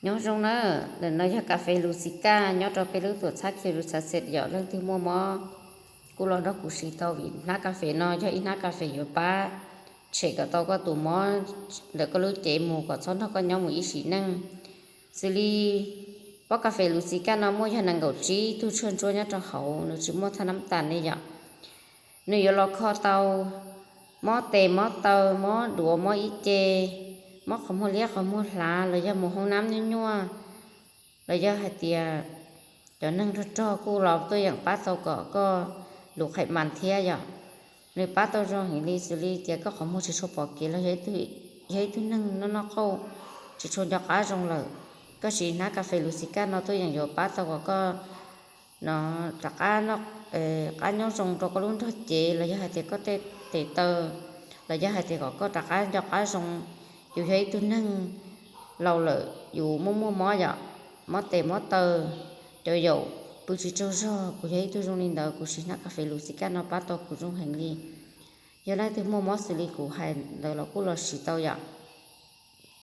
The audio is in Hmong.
Nyob zoo na, ntawm no yog kas fes lus xis kaj nyob rau peb lub tuam txhab Khe Lus Txha Xes yom. Leej twg muaj mob kuj los nrog kuv siv tau vim hnab kas fes no yog ib hnab kas fes yuav pab tshem kom tau koj tus mob ntawm koj lub cev mus kom txhob nrog koj nyob mus ib sim neej. Xws li pob kas fes lus xis kaj no muaj yog nees nkaum tsib tug tshuaj ntsuab nyob rau hauv, nws tsis muaj thaj nab tas ne yom. Nws yuav los kho tau mob tes mob taw, mob duav, mob ib ce, mob qhov muag liab qhov muag hlav, los yog mus hoob nab nyuaj nyuaj, los yog hais tias cov neeg rog rog kuj los tuaj yeem pab tau kom koj lus qhais mas thiab yom. Nws pab tau zoo heev li, xws li tias koj qhov muag tsis tshua pom kev los yog ib tug neeg noj noj qauj tsis tshua nco qab zoo lawm, koj siv hnab kas fes lus xis kaj no tuaj yeem yuav pab tau kom koj no rov qab nyob zoo rau koj lub nrog cev, los yog hais tias koj tej tes taw, los yog hais tias kom koj rov qab nco qab zoo. Yus yog ib tug neeg laus lawm, yus muaj muaj mob yom, mob tes mob taw, cov yaum pw tsis tsaug zog, kuv yog ib tug zoo li ntawd, kuv siv hnab kas fes lus xis kaj no pab tau kuv zoo heev li. Yog leej twg muaj mob xws li kuv hais ntawd los kuj los siv tau yom.